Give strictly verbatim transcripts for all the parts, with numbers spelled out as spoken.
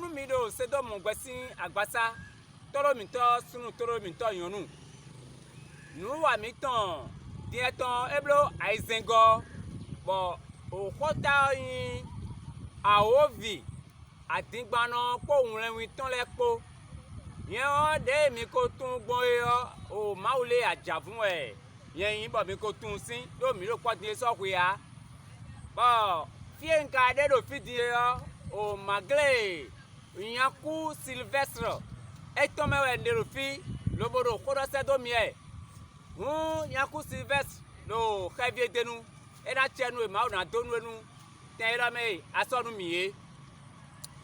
Nú mi ɖo Sedɔ́mu gbɛ sín agbaza, tóɖó mǐtɔn súnnu tóɖó mǐtɔn nyɔ̌nu. Nǔwiwa mǐtɔn din tɔn e bló ayizɛ́ngɔ́, bɔ xóta ɔ́ nyí awǒvi adingbannɔ kpó wlɛnwin tɔn lɛ́ɛ kpó. Nyɛ ɔ́, ɖěe mi ko tunwun gbɔn é ɔ́, o Mawu lé ajǎvún wɛ nyɛ nyí bɔ mi ko tunwun sín, ɖó mǐ ɖo kpɔ́ din é sɔ́ hwe ǎ. Bɔ fí e un ka ɖe ɖo fí din é ɔ́, o Maglée Nyakú Silvɛ́slɛ é tɔn mɛ wɛ un ɖe ɖo fí, lobo ɖo xó ɖɔ sɛ́ dó mi wɛ. Hǔn, Nyakú Silvɛ́slɛ ɖo xɛví e d'é nu, é ná acɛ nú e Mawu ná dó nú é nú tɛn élɔ́ mɛ e a sɔ́ nú mǐ é.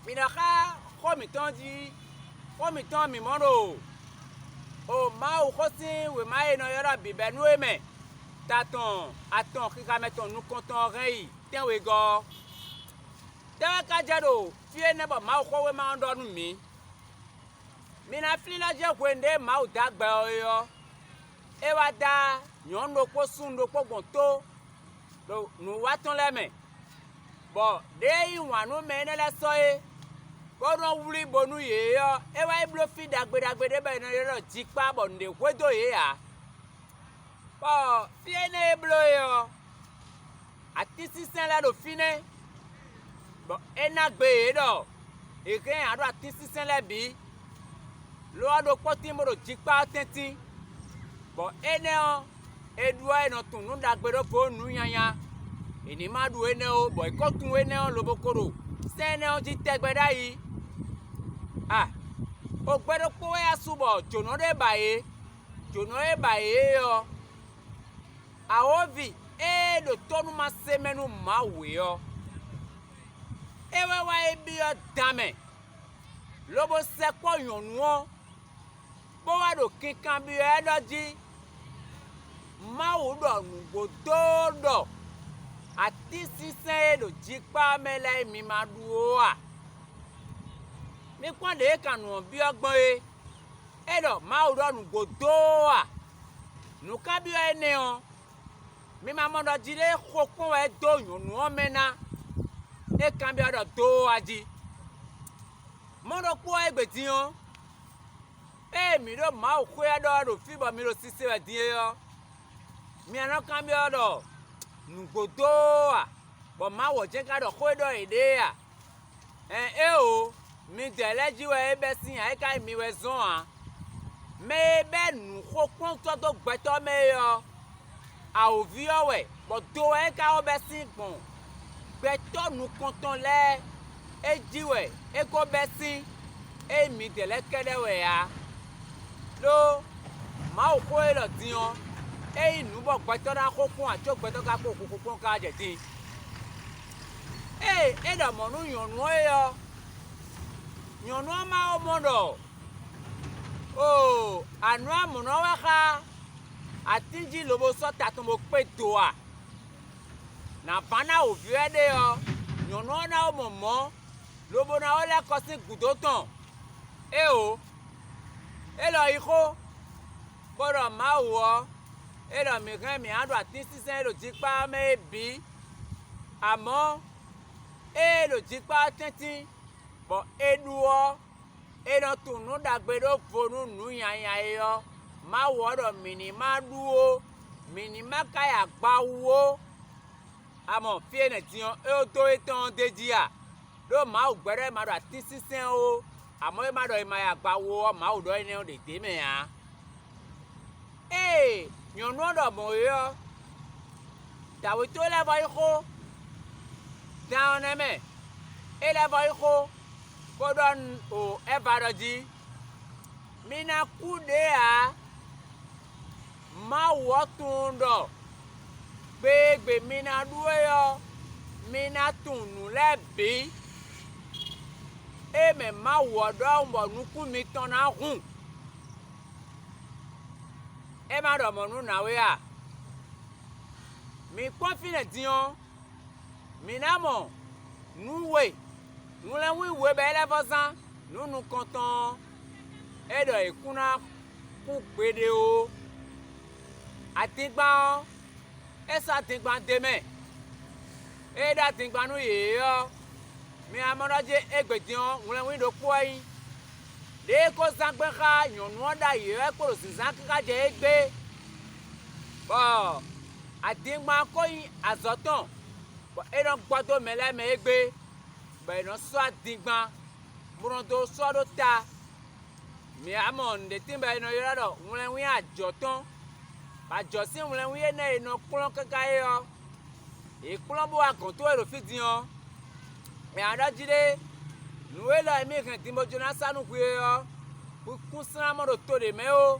Mi nɔ xá xó mǐtɔn jí, xó mǐtɔn mǐ mɔ ɖo o Mawuxó sín wěma e è nɔ ylɔ́ ɖɔ bǐbɛ́nu é mɛ, ta tɔn atɔn xixa mɛ tɔn nukɔntɔn ɔ́ hɛn yi tɛ́nwegɔ́ ɔ́. Tɛ́ wɛ ka jɛ ɖo fí énɛ́ bɔ Mawuxówéma ɔ́ ɖɔ nú mǐ? Mi ná flín ná jɛ hwenu ɖé Mawu dó agbɛ ɔ́ é ɔ́, é wá dá nyɔ̌nu ɖokpó súnnu ɖokpó gbɔn tó ɖo nǔwiwa tɔn lɛ́ɛ mɛ, bɔ ɖěe yí wǎn nú mɛ énɛ́ lɛ́ɛ sɔ́ é, bó nɔ́ wlí bo nú yě é ɔ́, é wá yi bló fí ɖagbe ɖagbe ɖé bɔ è nɔ ylɔ́ ɖɔ jikpá bɔ nǔ ɖé hwedó yě ǎ. Bɔ fí énɛ́ e bló é ɔ́, atínsínsɛ́n lɛ́ɛ ɖo fínɛ́, bɔ é ná gbe yě ɖɔ è hɛn ǎ ɖo atínsínsɛ́n lɛ́ɛ bǐ; lo ɔ́, ɖokpó tín bó ɖo jikpá ɔ́ tɛ́ntin, bɔ énɛ́ ɔ́, è ɖu ɔ́, è nɔ tunwun nǔ ɖagbe ɖó vo nǔ nyanya; è ní ma ɖu énɛ́ ó, bɔ è ko tunwun énɛ́ ɔ́ lobo ko ɖo sɛ́n énɛ́ ɔ́ jí tɛgbɛ ɖ'ayǐ. A! O gbɛ ɖokpó wɛ a su bɔ jǒnɔ ɖé ba yě; jǒnɔ e ba yě é ɔ́, awǒvi e ɖo tónúmase mɛ nú Mawu é ɔ́, é wɛ wá yi byɔ́ dan mɛ, lobo sɛkpɔ́ nyɔ̌nu ɔ́, bó wá ɖo kinkanbyɔ́ ɛ ɖɔ jí Mawu ɖɔ nǔgbó dó ɖɔ atínsínsɛ́n e ɖo jikpá ɔ́ mɛ lɛ́ɛ mi ma ɖu ó a? Mi kpɔ́n ɖě e kan nǔ ɔ́ byɔ́ gbɔn é; é ɖɔ Mawu ɖɔ nǔgbó dó ó a? Nǔkanbyɔ́ énɛ́ ɔ́, mi ma mɔ ɖɔ jiɖée xo kpɔ́n wɛ é dó nyɔ̌nu ɔ́ mɛ ná; é kanbyɔ́ ɖɔ dó ó a jí. Mɔ̌ ɖokpó ɔ́ égbé din ɔ́, ée mǐ ɖo Mawuxó ɔ́ ɖɔ wɛ ɖo fí bɔ mi ɖo sise wɛ din é ɔ́, mi ná nɔ kanbyɔ́ ɖɔ nǔgbó dó ó a, bɔ Mawu ɔ́ jɛ́n ka ɖɔ xó e ɖɔ è ɖe é a? Ɛ̌n éeǒ, midɛɛ lɛ́ɛ jí wɛ é bɛ́ sín ǎ; é ka nyí mi wɛ zɔ́n ǎ. Mɛ e bɛ́ nǔxokplɔ́ntɔ́ dó gbɛtɔ́ mɛ é ɔ́, awǒvi ɔ́ wɛ, bɔ do wɛ é ka ko bɛ́ sín gbɔn gbɛtɔ́ nukɔntɔn lɛ́ɛ é jí wɛ é ko bɛ́ sín; é nyí midɛɛ lɛ́ɛ kɛ́ɖɛ́ wɛ ǎ. Đó Mawuxó élɔ́ din ɔ́, é nyí nǔ bɔ gbɛtɔ́ ná xo kpɔ́n ǎ, có gbɛtɔ́ ka kpo xixo kpɔ́n káká jɛ din. Ée é ɖɔ mɔ̌ nú nyɔ̌nu ɔ́ é ɔ́, nyɔ̌nu ɔ́ ma ko mɔ ɖɔ oo anǔamɔ̌nɔ wɛ xá atín jí lobo sɔ́ ta tɔn bó kpé do a? Nǎ ván ná wǒví wɛ ɖe ɔ́, nyɔ̌nu ɔ́ ná ko mɔ mɔ̌, lobo ná ko lɛ́ kɔ sín gǔdo tɔn. Éeǒ, élɔ́ nyí xó, bó ɖɔ Mawu ɔ́, é ɖɔ mǐ hɛn mǐ ná ɖu atínsínsɛ́n e ɖo jikpá ɔ́ mɛ é bǐ; amɔ̌, ée ɖo jikpá ɔ́ tɛ́ntin, bɔ è ɖu ɔ́, è nɔ tunwun nǔ ɖagbe ɖó vo nú nǔ nyanya é ɔ́, Mawu ɔ́ ɖɔ mǐ ní ma ɖu ó, mǐ ní ma ka yi agba wú ó. A mɔ fí e nɛ̌ din ɔ́, é ko dó étɔn ɔ́ d'é jí a? Đó Mawu gbɛ́ ɖɔ è ma ɖo atínsínsɛ́n ó, amɔ̌ è ma ɖɔ è ma yi agba wú ó ɔ́, Mawu ɖɔ énɛ́ ɔ́ ɖě d'é mɛ ǎ. Ée nyɔ̌nu ɔ́ ɖɔ mɔ̌ é ɔ́, dǎwe towe lɛ́ɛ vɔ yí xó dan ɔ́ nɛ́ mɛ; é lɛ́ vɔ yí xó, bó ɖɔ nú Ɛva ɖɔ jí: Mi ná kú ɖě ǎ; Mawu ɔ́ tunwun ɖɔ gbe e gbe mi ná ɖu é ɔ́, mi ná tunwun nǔ lɛ́ɛ bǐ e mɛ Mawu ɔ́ ɖɔhun bɔ nukún mitɔn ná hun. É ma ɖɔ mɔ̌ nú nǎwe a? Mǐ kpɔ́n fínɛ́ din ɔ́, mǐ ná mɔ nǔ we, wlɛnwín we bɔ é lɛ́ vɔ́ zán nǔ nukɔntɔn ɔ́, é ɖɔ è kún ná kú gbeɖé ó. Adingban ɔ́, é sɔ́ adingban d'é mɛ; ée é ɖó adingban nú yě ɔ́, Mi amɔ́ ɖɔ jí égbé din ɔ́, wlɛnwín ɖokpó wɛ nyí. Ɖě e ko zán gbɛn xá nyɔ̌nu ɔ́ ɖ'ayǐ wɛ kpo ɖo zǐnzán káká jɛ égbé, bɔ adingban ɔ́ ko nyí azɔ̌ tɔn, bɔ é nɔ gbɔ dó mɛ lɛ́ɛ mɛ égbé, bɔ è nɔ sɔ́ adingban, bó nɔ dó sɔ́ ɖó ta. Mǐ wá mɔ nǔɖé tɛ́ntin bɔ è nɔ ylɔ́ ɖɔ wlɛnwín ajɔ̌ tɔn, bɔ ajɔ̌ sín wlɛnwín énɛ́ e è nɔ kplɔ́n káká é ɔ́, è kplɔ́n bó wá gɔ̌n towe ɖo fí din ɔ́, mǐ wá ɖɔ jí ɖé, nǔ élɔ́ e mì hɛn din bó jló ná sa nú hwi é ɔ́, hwi kún slán mɔ ɖo to ɖě mɛ ó.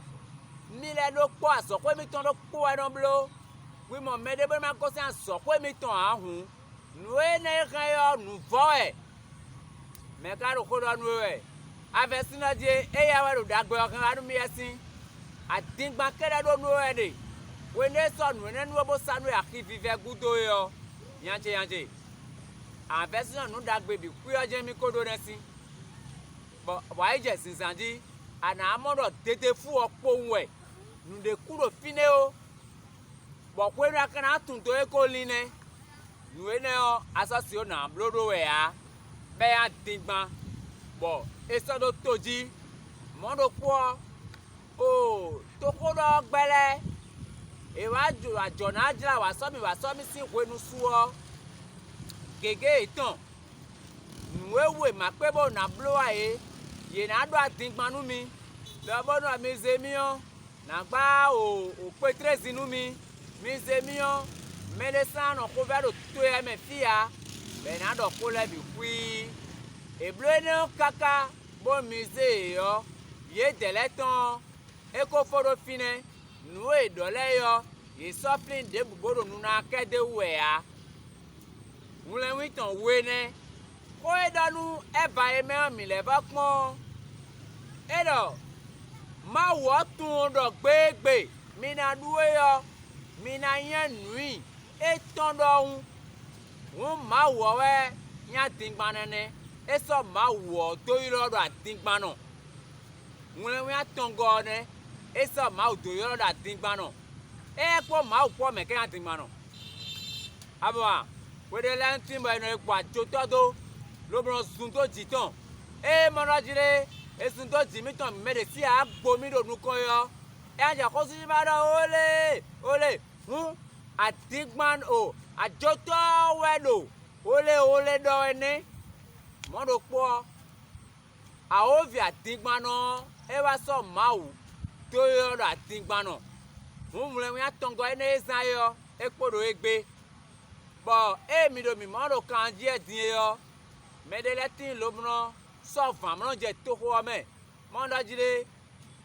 Mì lɛ́ ɖó kpɔ́ azɔ̌xwé mitɔn ɖokpó wɛ nɔ bló. Hwi mɔ mɛɖé bó ná gosín azɔ̌xwé mitɔn ǎ hǔn, nǔ énɛ́ e hɛn é ɔ́, nǔvɔ́ wɛ. Mɛ̌ ka ɖo xó ɖɔ nú we wɛ? Avɛ́sínɔ jí éya wɛ ɖo ɖagbe ɔ́ hɛn wá nú mì wɛ sín. Adingban kɛ́ɖɛ́ ɖó nú we wɛ ɖe. Hwenu e sɔ́ nǔ énɛ́ nú we bó sa nú we axi vívɛ́ gúdo é ɔ́, nyace nyace, avɛ́sínɔ nǔ ɖagbe bǐ xwí ɔ́ jɛ́n mì ko ɖó nɛ́ sín, bɔ wǎ yi jɛ zǐnzán jí, a nǎ mɔ ɖɔ dedefú ɔ́ kpowun wɛ. Nǔɖé kú ɖo fínɛ́ ó, bɔ hwenu e a ka ná tunwun dó é ko lín nɛ́. Nǔ énɛ́ ɔ́, a sɔ́ sixú ná bló ɖó wɛ ǎ, bɔ é nyí adingban, bɔ é sɔ́ ɖó to jí. Mɔ̌ ɖokpó ɔ́, oo, toxóɖɔ ɔ́ gbɛ́ lɛ́ɛ, è wǎ jlǒ ajɔ̌ ná jlá wǎ sɔ́ mì wǎ sɔ́ mì sín hwenu su ɔ́, gěgé yětɔn, nǔ e wu è ma kpé bó ná bló ǎ é, yě ná ɖó adingban nú mi, lɔ bónú mi zé mì ɔ́, nǎ gbá o kpétrézin nú mi. Mi zé mì ɔ́, mɛɖé slán nɔ xovɛ́ ɖo to e mɛ fí ǎ, bɔ è nǎ ɖɔ xó lɛ́ɛ bǐ xwíí. È bló énɛ́ ɔ́ káká, bónú mi zé yě ɔ́, yědɛɛ lɛ́ɛ tɔn ɔ́, é ko fó ɖó fínɛ́; nǔ e è ɖɔ lɛ́ɛ é ɔ́, yě sɔ́ flín ɖěbǔ bó ɖo nu ná kɛ́ d'é wú wɛ ǎ. Wlɛnwín tɔn we nɛ́. Xó e ɖɔ nú Ɛva é mɛ ɔ́ mǐ lɛ́ vɔ́ kpɔ́n ɔ́, é ɖɔ: Mawu ɔ́ tunwun ɖɔ gbégbé mi ná ɖu é ɔ́, mi ná nyá nǔ nyi étɔn ɖɔhun. Hǔn Mawu ɔ́ wɛ nyí adingbannɔ nɛ́; é sɔ́ Mawu ɔ́ dó ylɔ́ ɖɔ adingbannɔ. Wlɛnwín atɔngɔ́ ɔ́ nɛ́; é sɔ́ Mawu dó ylɔ́ ɖɔ adingbannɔ. Éyɛ́ kpó Mawu kpó ɔ́ mɛ̌ ká nyí adingbannɔ? Abɔ a? Hweɖé lɛ́ɛ nú tín bɔ è nɔ yi gbɔ ajotɔ́ dó, lobo nɔ zun dó jǐ tɔn. Ée mɔ nɔ jí lé, è zun dó jǐ mitɔn mɛ ɖě sí ǎ gbo mì ɖo nukɔn é ɔ́, é ná jɛ xósúsú ma ɖɔ: Olée, olée! Hǔn adingban o ajotɔ́ ɔ́ wɛ ɖo olée olée ɖɔ wɛ nɛ́. Mɔ̌ ɖokpó ɔ́, awǒvi adingbannɔ ɔ́, é wá sɔ́ Mawu dó ylɔ́ ɖɔ adingbannɔ. Hǔn wlɛnwín atɔngɔ́ énɛ́ e zán é ɔ́, é kpo ɖo égbé, bɔ ée mi ɖo mǐmɔ ɖo kan jí wɛ din é ɔ́, mɛɖé lɛ́ɛ tíin lobo nɔ sɔ́ vǎmlɔ́ jɛ toxo ɔ́ mɛ, mɔ ɖɔ jí lé,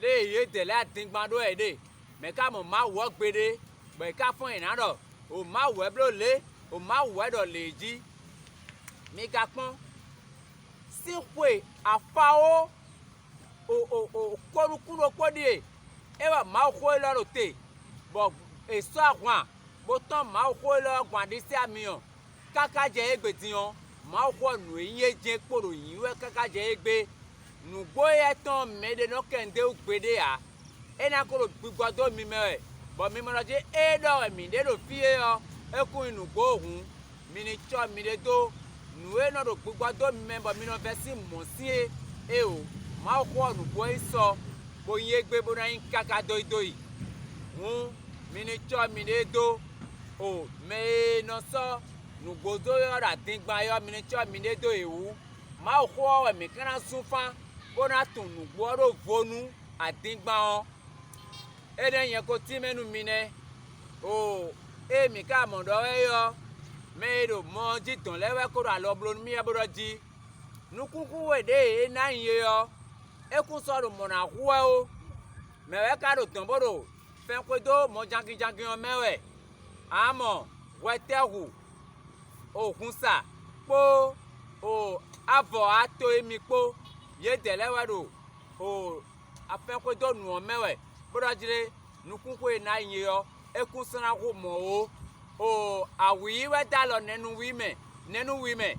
lě e yědɛɛ lɛ́ɛ adingban ɖó wɛ yě ɖe. Mɛ̌ ka mɔ Mawu ɔ́ gbeɖé, bɔ è ká fɔ́n yě ná ɖɔ: O Mawu wɛ bló lě, o Mawu wɛ ɖɔ lě jí? Mi ka kpɔ́n, sín xwe afawó o o o kónúkún ɖokpó ɖíe é wɛ Mawuxó élɔ́ ɖo te, bɔ è sɔ́ ahwan bó tɔ́n Mawuxó élɔ́ ɔ́ gbɔn aɖisí amyɔ. Káká jɛ égbé din ɔ́, Mawuxó ɔ́ nǔ e nyí é jɛ́n kpo ɖo nyǐ wɛ káká jɛ égbé. Nǔgbó éyɛ́ tɔn ɔ́, mɛɖé nɔ kɛ nu d'é wú gbeɖé ǎ. É ná ko ɖo gbigbɔ dó mi mɛ wɛ, bɔ mi ma ɖɔ jí ée ɖɔ wɛ mǐ ɖe ɖo fí é ɔ́, é kún nyí nǔgbó hǔn, mi ní cɔ́ miɖée dó nǔ e nɔ ɖo gbigbɔ dó mi mɛ bɔ mi nɔ vɛ́ sín mɔ̌ sín é. Éeǒ, Mawuxó ɔ́ nǔgbó nyí sɔ, bó nyí égbé bó ná nyí káká dóyídóyí. Hǔn, mi ní cɔ́ miɖée dó o mɛ e nɔ sɔ́ nǔgbó dó ylɔ́ ɖo adingban é ɔ́, mi ní cɔ́ miɖée dó yě wú. Mawuxó ɔ́ wɛ mǐ ka ná zún fán, bó ná tunwun nǔgbó ɔ́ ɖó vo nú adingban ɔ́. Énɛ́ nyɛ ko tínmɛ nú mi nɛ́. Oo, ée mǐ ka mɔ ɖɔ wɛ é ɔ́, mɛ e ɖo mɔ ɔ́ jí dɔn lɛ́ɛ wɛ ko ɖo alɔ bló nú mì wɛ bó ɖɔ jí: Nukúnxún we ɖě e é ná nyi é ɔ́, é kún sɔ́ ɖo mɔ̌ ná hu wɛ ó. Mɛ̌ wɛ ka ɖo dɔ̌n bó ɖo fɛn xwedó mɔjangin-jangin ɔ́ mɛ wɛ? Amɔ̌, hwɛtɛ́hu, o hunsa kpó o avɔ ato e mi kpó, yědɛɛ lɛ́ɛ wɛ ɖo o afɛn xwedó nǔ ɔ́ mɛ wɛ, bó ɖɔ jlé nukúnxwe e ná nyi é ɔ́, é kún slán xo mɔ̌ ó. O awǐ wɛ dó alɔ nɛnúwí mɛ, nɛnúwí mɛ.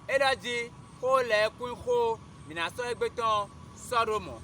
É ɖɔ jí xó lɛ́ɛ kún nyí xó mǐ ná sɔ́ égbé tɔn ɔ́ sɔ́ ɖó mɔ̌.